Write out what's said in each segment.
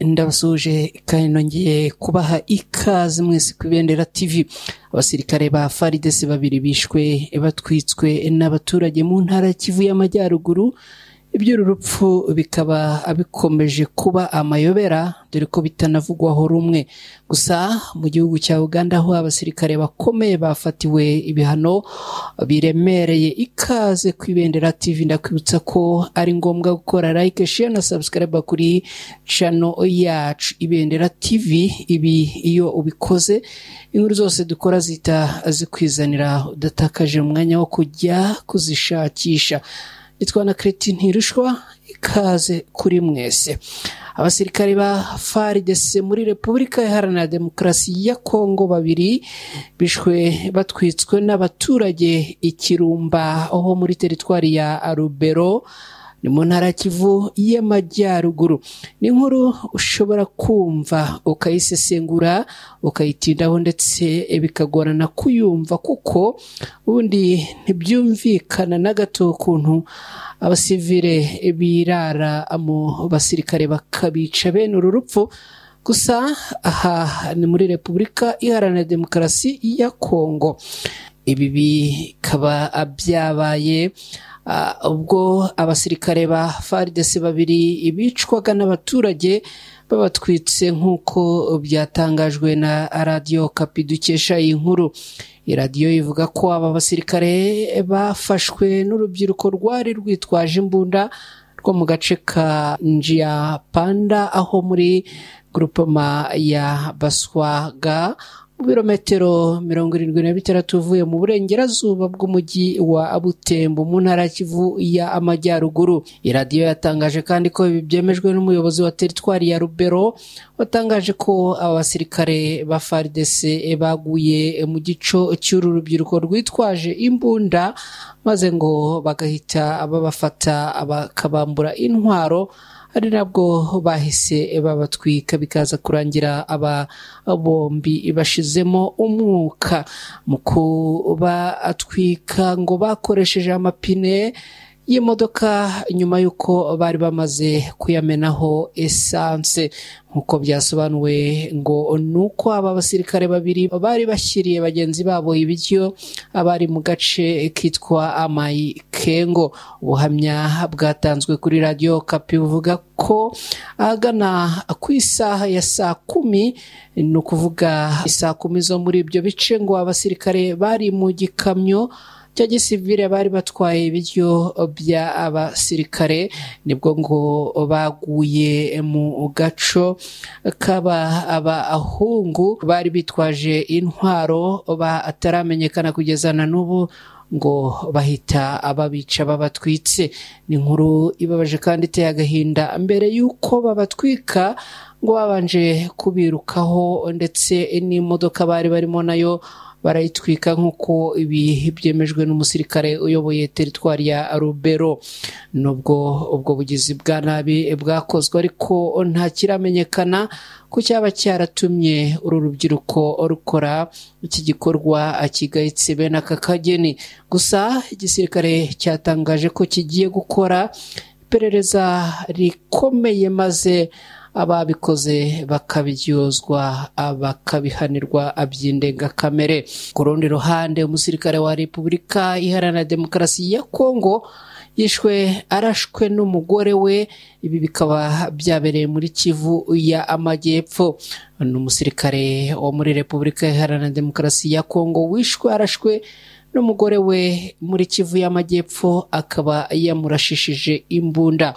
Ndabasuhuje kandi nongeye kubaha ikaze mwese ku Ibendera TV. Abasirikare ba FARDC babiri bishwe batwitswe n'abaturage mu ntara Kivu y'Amajyaruguru. Iby'uru rupfu bikaba bikomeje kuba amayobera, dore ko bitanavugwaho rumwe. Gusa mu gihugu cya Uganda aho abasirikare bakomeye bafatiwe ibihano biremereye. Ikaze ku Ibendera TV, ndakwibutsa ko ari ngombwa gukora like, share na subscribe kuri channel yacu Ibendera TV. Ibi iyo ubikoze, inkuru zose dukora zita zikwizanira udatakaje umwanya wo kujya kuzishakisha. Nitwa na Kreti Ntirushwa, ikaze kuri mwese. Abasirikare ba FARDC muri Repubulika Iharanira Demokarasi ya Kongo babiri bishwe batwitswe n'abaturage Ikirumba aho muri teritwari ya Rubero, ni mu ntara Kivu y'Amajyaruguru. Ni inkuru ushobora kumva ukayisesengura, ukayitindaho, ndetse bikagorana kuyumva, kuko ubundi ntibyumvikana na gato ukuntu abasivile birara mu basirikare bakabica bene uru rupfu. Gusa aha ni muri Repubulika Iharanira Demokarasi ya Kongo. Ibi bikaba byabaye ubwo abasirikare ba FARDC babiri bicwaga n'abaturage babatwitse, nk'uko byatangajwe na Radiyo Okapi dukesha iyi nkuru. Iradiyo ivuga ko aba basirikare bafashwe n'urubyiruko rwari rwitwaje imbunda rwo mu gace ka Njiapanda, aho muri groupement ya Baswaga, mu birometero 76 uvuye mu burengerazuba bw'umujyi wa Butembo mu ntara ya Kivu ya Amajyaruguru. Iradiyo yatangaje kandi ko ibi byemejwe n'umuyobozi wa teritwari ya Rubero, watangaje ko aba basirikare ba FARDC baguye mu gico cy'uru rubyiruko rwitwaje imbunda, maze ngo bagahita babafata bakabambura intwaro, ari nabwo bahise babatwika, bikaza kurangira aba bombi bashizemo umwuka. Mu kubatwika ngo bakoresheje amapine y'imodoka nyuma y'uko bari bamaze kuyamenaho essence, nk'uko byasobanuwe. Ngo nuko aba basirikare babiri bari bashyiriye bagenzi babo ibiryo abari mu gace kitwa Amayikengo. Ubuhamya bwatanzwe kuri Radiyo Okapi buvuga ko ahagana ku isaha ya saa 10, ni ukuvuga saa 10 zo muri ibyo bice, ngo abasirikare bari mu gikamyo cya gisivile bari batwaye ibiryo by'abasirikare, nibwo ngo baguye mu gaco kaba abahungu bari bitwaje intwaro bataramenyekana kugeza na n'ubu, ngo bahita ababica babatwitse. Ni inkuru ibabaje kandi iteye agahinda. Mbere y'uko babatwika ngo babanje kubirukaho, ndetse n'imodoka bari barimo nayo barayitwika, nk'uko ibi byemejwe n'umusirikare uyoboye teritwari ya Rubero. Nubwo ubwo bugizi bwa nabi bwakozwe, ariko nta kiramenyekana ko cyaba cyaratumye uru rubyiruko rukora iki gikorwa kigayitse bene aka kageni. Gusa igisirikare cyatangaje ko kigiye gukora iperereza rikomeye, maze ababikoze bakabiryozwa, bakabihanirwa by'indengakamere. Ku rundi ruhande, umusirikare wa Repubulika Iharanira Demokarasi ya Kongo yishwe arashwe n'umugore we. Ibi bikaba byabereye muri Kivu ya Amajyepfo. Ni umusirikare wo muri Repubulika Iharanira Demokarasi ya Kongo wishwe arashwe n'umugore we muri Kivu y'Amajyepfo, akaba yamurashishije imbunda.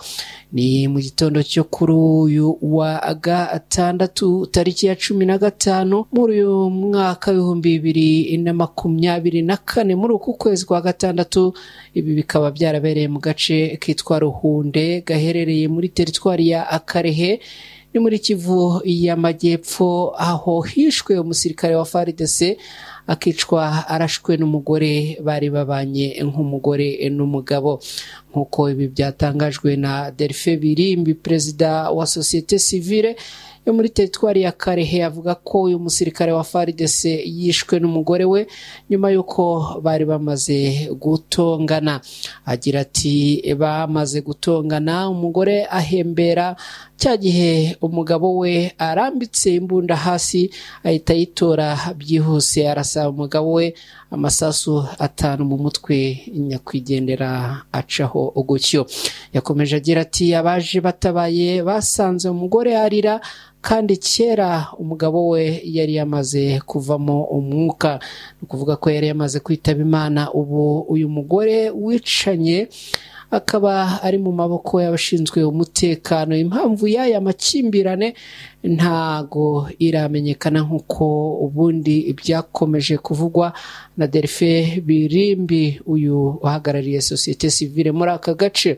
Ni mu gitondo cyo kuri uyu wa gatandatu, tariki ya 15 muri uyu mwaka w'2024, muri uku kwezi kwa gatandatu. Ibi bikaba byarabereye mu gace kitwa Ruhunde, gaherereye muri teritwari ya Akarehe, ni muri Kivu y'Amajyepfo, aho hishwe umusirikare wa FARDC. akicwa arashwe n'umugore bari babanye nk'umugore n'umugabo. Nk'uko ibi byatangajwe na Delphin Birimbi, perezida wa sosiyete sivile yo muri teritwari ya Karehe, avuga ko uyu musirikare wa FARDC yishwe n'umugore we nyuma y'uko bari bamaze gutongana. Agira ati bamaze gutongana, umugore ahembera cya gihe umugabo we arambitse imbunda hasi, ahita ayitora byihuse arasaba umugabo we amasasu 5 mu mutwe, nyakwigendera acaho gutyo. Yakomeje agira ati abaje batabaye basanze umugore arira, kandi kera umugabo we yari yamaze kuvamo umwuka, ni ukuvuga ko yari yamaze kwitaba Imana. Ubu uyu mugore wicanye akaba ari mu maboko y'abashinzwe umutekano. Impamvu y'aya makimbirane ntago iramenyekana, nk'uko ubundi byakomeje kuvugwa na Delphin Birimbi, uyu uhagarariye sosiyete sivile muri aka gace.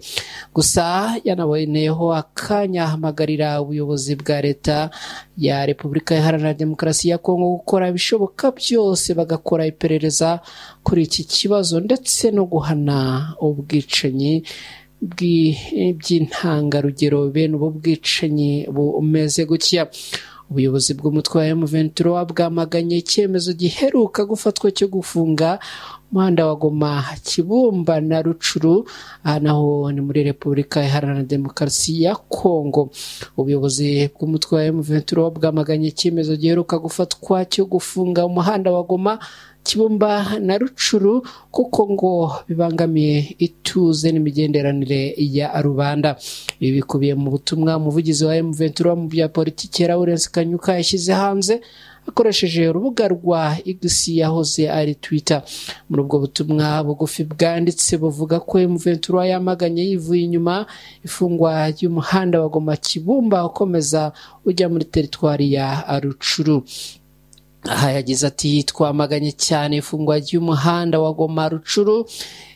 Gusa yanaboneyeho akanya ahamagarira ubuyobozi bwa leta ya Repubulika Iharanira Demokarasi ya Kongo gukora ibishoboka byose bagakora iperereza kuri iki kibazo, ndetse no guhana ubwicanyi by'intangarugero bene ubu bwicanyi bumeze gutya. Ubuyobozi bw'umutwe wa M23 bwamaganye icyemezo giheruka gufatwa cyo gufunga umuhanda wa Goma, Kibumba na Rucuru, aha naho ni muri Repubulika Iharanira Demokarasi ya Kongo. Ubuyobozi bw'umutwe wa M23 bwamaganye icyemezo giheruka gufatwa cyo gufunga umuhanda wa Goma, Kibumba na Rucuru, kuko ngo bibangamiye ituze n'imigenderanire ya rubanda. Ibi bikubiye mu butumwa umuvugizi wa M23 mu bya politiki Lawrence Kanyuka yashyize hanze akoresheje urubuga rwa X yahoze ari Twitter. Muri ubwo butumwa bugufi bwanditse buvuga ko M23 yamaganye yivuye inyuma ifungwa ry'umuhanda wa Goma Kibumba ukomeza ujya muri teritwari ya Rucuru. Aha yagize ati twamaganye cyane ifungwa ry'umuhanda wa Goma Rucuru,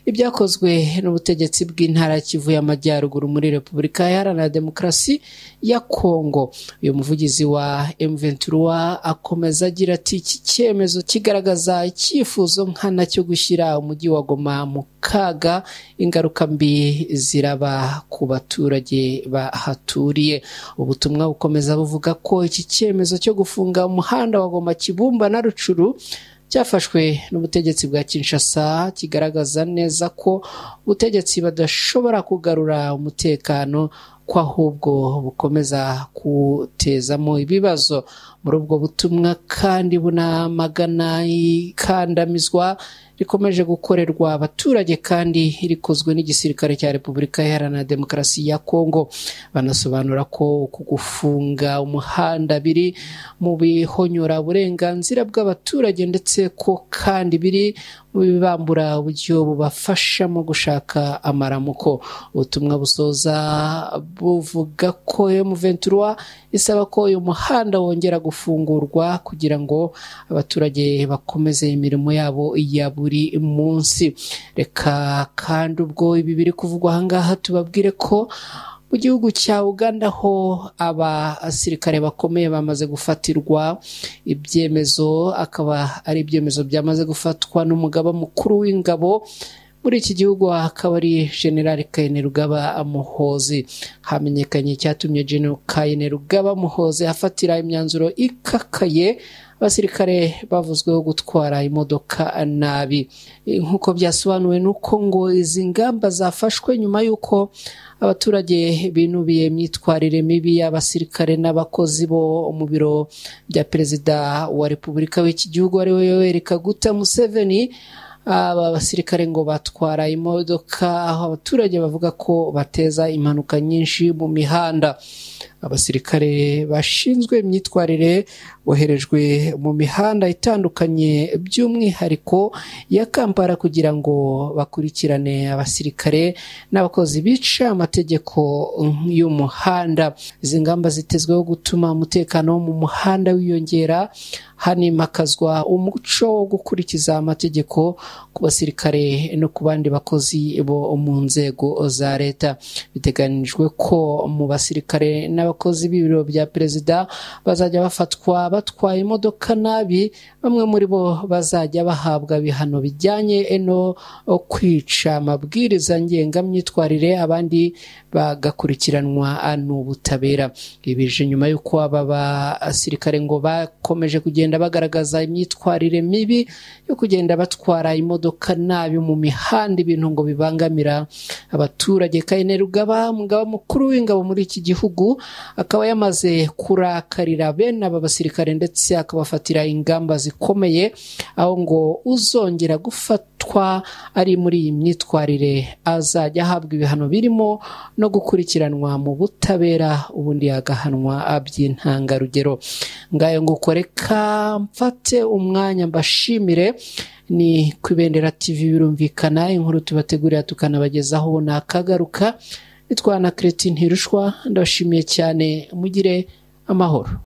ibyakozwe n'ubutegetsi bw'intara Kivu y'Amajyaruguru muri Repubulika Iharanira Demokarasi ya Kongo. Uyu muvugizi wa M23 akomeza agira ati iki cyemezo kigaragaza icyifuzo nkana cyo gushyira umujyi wa Goma mu kaga, ingaruka mbi ziraba ku baturage bahaturiye. Ubutumwa bukomeza buvuga ko iki cyemezo cyo gufunga umuhanda wa Goma Kibumba na Rucuru cyafashwe n'ubutegetsi bwa Kinshasa kigaragaza neza ko ubutegetsi badashobora kugarura umutekano, ko ahubwo bukomeza kutezamo ibibazo. Muri ubwo butumwa kandi bunamagana ikandamizwa rikomeje gukorerwa abaturage kandi rikozwe n'igisirikare cya Repubulika Iharanira Demokarasi ya Kongo. Banasobanura ko uku gufunga umuhanda biri mu bihonyora uburenganzira bw'abaturage, ndetse ko kandi biri mu bibambura uburyo bubafasha mu gushaka amaramuko. Ubutumwa busoza buvuga ko M23 isaba ko uyu muhanda wongera gufungurwa kugira ngo abaturage bakomeze imirimo yabo ya buri munsi. Reka kandi ubwo ibi biri kuvugwa ahangaha tubabwire ko mu gihugu cya Uganda ho abasirikare bakomeye bamaze gufatirwa ibyemezo, akaba ari ibyemezo byamaze gufatwa n'umugaba mukuru w'ingabo muri iki gihugu, akaba ari General Kainerugaba Muhoozi. Hamenyekanye icyatumye General Kainerugaba Muhoozi afatira imyanzuro ikakaye abasirikare bavuzweho gutwara imodoka nabi. Nk'uko byasobanuwe nuko ngo izi ngamba zafashwe nyuma y'uko abaturage binubiye imyitwarire mibi y'abasirikare n'abakozi bo mu biro bya perezida wa Repubulika w'iki gihugu ari we Yoweri Kaguta Museveni. Aba basirikare ngo batwara imodoka aho abaturage bavuga ko bateza impanuka nyinshi mu mihanda. Abasirikare bashinzwe imyitwarire boherejwe mu mihanda itandukanye by'umwihariko ya Kampala kugira ngo bakurikirane abasirikare n'abakozi bica amategeko y'umuhanda. Izi ngamba zitezweho gutuma umutekano wo mu muhanda wiyongera, Hanimakazwa umuco wo gukurikiza amategeko ku basirikare no ku bandi bakozi bo mu nzego za leta. Biteganijwe ko mu basirikare n'abakozi b'ibiro bya perezida bazajya bafatwa batwaye imodoka nabi, bamwe muri bo bazajya bahabwa ibihano bijyanye no kwica amabwiriza ngengamyitwarire, abandi bagakurikiranwa n'ubutabera. Ibije nyuma y'uko aba basirikare ngo bakomeje kugenda bagaragaza imyitwarire mibi yo kugenda batwara imodoka nabi mu mihanda, ibintu ngo bibangamira abaturage. Kainerugaba, umugaba mukuru w'ingabo muri iki gihugu, akaba yamaze kurakarira bene aba basirikare ndetse akabafatira ingamba zikomeye, aho ngo uzongera gufatwa ari muri iyi myitwarire azajya ahabwa ibihano birimo no gukurikiranwa mu butabera, ubundi agahanwa by'intangarugero. Ngayo nguko, reka mfate umwanya mbashimire. Ni ku Ibendera TV, birumvikana inkuru tubategurira tukanabagezaho nakagaruka. Nitwa na Cretin Ntirushwa, ndabashimiye cyane, mugire amahoro.